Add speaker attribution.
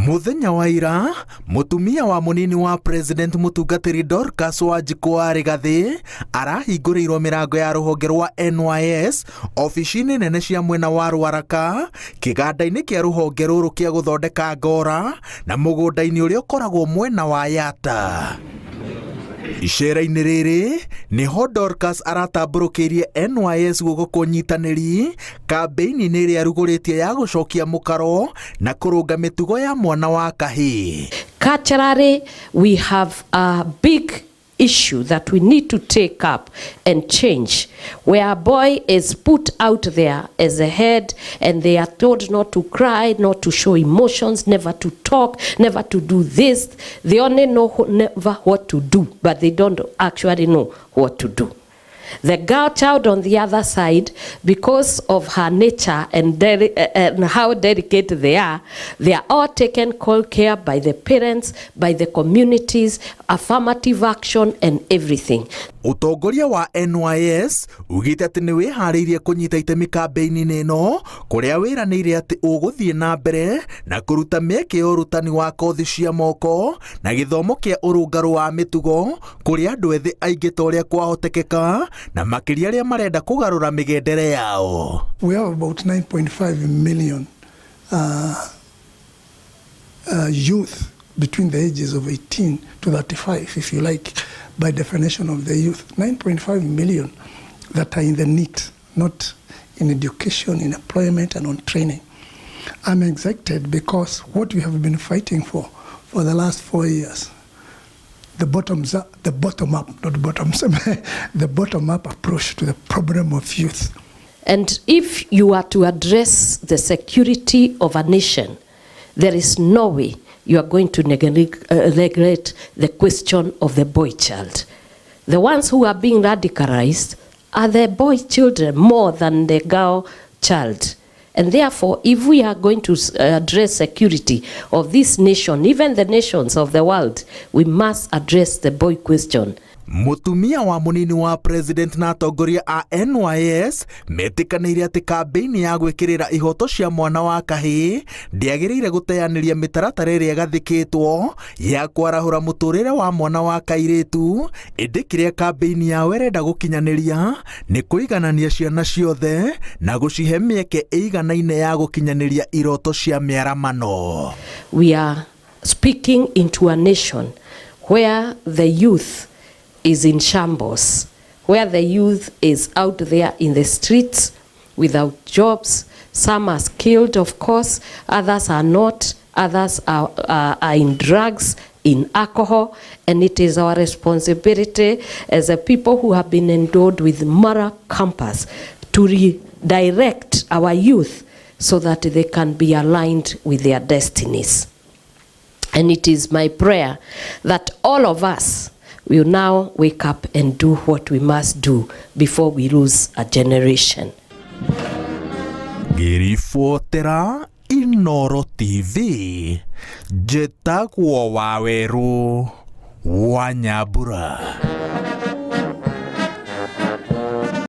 Speaker 1: Mũthenya wa ira, mũtumia wa mũnini wa president mũtungatĩri Dorcas Wanjikũ wa Rigathĩ arahingũrĩirwo mĩrango ya rũhonge rwa NYS obici-inĩ nene cia mwena wa Rwaraka, kĩganda-inĩ kĩa rũhonge rũrũ kĩa gũthondeka ngora na mũgũnda-inĩ ũrĩa ũkoragwo mwena wa Yatta. Icera-inĩ rĩrĩ nĩho Dorcas aratambũrũkĩirie NYS guoko kwa ũnyitanĩri kambĩini-inĩ ĩrĩa arugũrĩtie ya gũcokia mũkaro na kũrũnga mĩtugo ya mwana wa kahĩĩ.
Speaker 2: Culturally, we have a big issue that we need to take up and change, where a boy is put out there as a head and they are told not to cry, not to show emotions, never to talk, never to do this. They only know never what to do, but they don't actually know what to do. The girl child on the other side, because of her nature and how delicate they are all taken care by the parents, by the communities, affirmative action and everything.
Speaker 1: Ũtongoria wa NYS ugĩte atĩ nĩ wĩharĩirie kũnyita itemi kambĩini-inĩ ĩno, kũrĩa wĩranĩire atĩ ũgũthiĩ na mbere na kũruta mĩeke ya ũrutani wa kothi cia moko na gĩthomo kĩa ũrũngarũ wa mĩtugo kũrĩ andũ ethĩ aingĩ ta ũrĩa kwahotekeka, na makĩria arĩa marenda kũgarũra mĩgendere yao.
Speaker 3: We have about 9.5 million youth between the ages of 18 to 35, if you like, by definition of the youth. 9.5 million that are in the need, not in education, in employment, and on training. I'm excited because what we have been fighting for the last 4 years, the bottoms up, the bottom up, not bottoms, the bottom up approach to the problem of youth.
Speaker 2: And if you are to address the security of a nation, there is no way you are going to neglect the question of the boy child. The ones who are being radicalized are the boy children more than the girl child. And therefore, if we are going to address security of this nation, even the nations of the world, we must address the boy question.
Speaker 1: Mũtumia wa mũnini wa president na atongoria a NYS metĩkanĩire atĩ kambĩini ya gwĩkĩrĩra ihoto cia mwana wa kahĩĩ ndĩagĩrĩire gũteanĩria mĩtaratara ĩrĩa ĩgathĩkĩtwo ya kwarahũra mũtũrĩre wa mwana wa kairĩtu, ĩndĩ kĩrĩa kambĩini yao ĩrenda gũkinyanĩria nĩ kũiganania ciana ciothe na gũcihe mĩeke ĩiganaine ya gũkinyanĩria iroto cia mĩaramano.
Speaker 2: We are speaking into a nation where the youth is in shambles, where the youth is out there in the streets without jobs. Some are skilled, of course, others are not, others are in drugs, in alcohol, and it is our responsibility as a people who have been endowed with moral compass to redirect our youth so that they can be aligned with their destinies. And it is my prayer that all of us will now wake up and do what we must do before we lose a generation.
Speaker 1: Ngĩribotera Inooro TV, njĩtagwo Wawerũ wa Nyambura.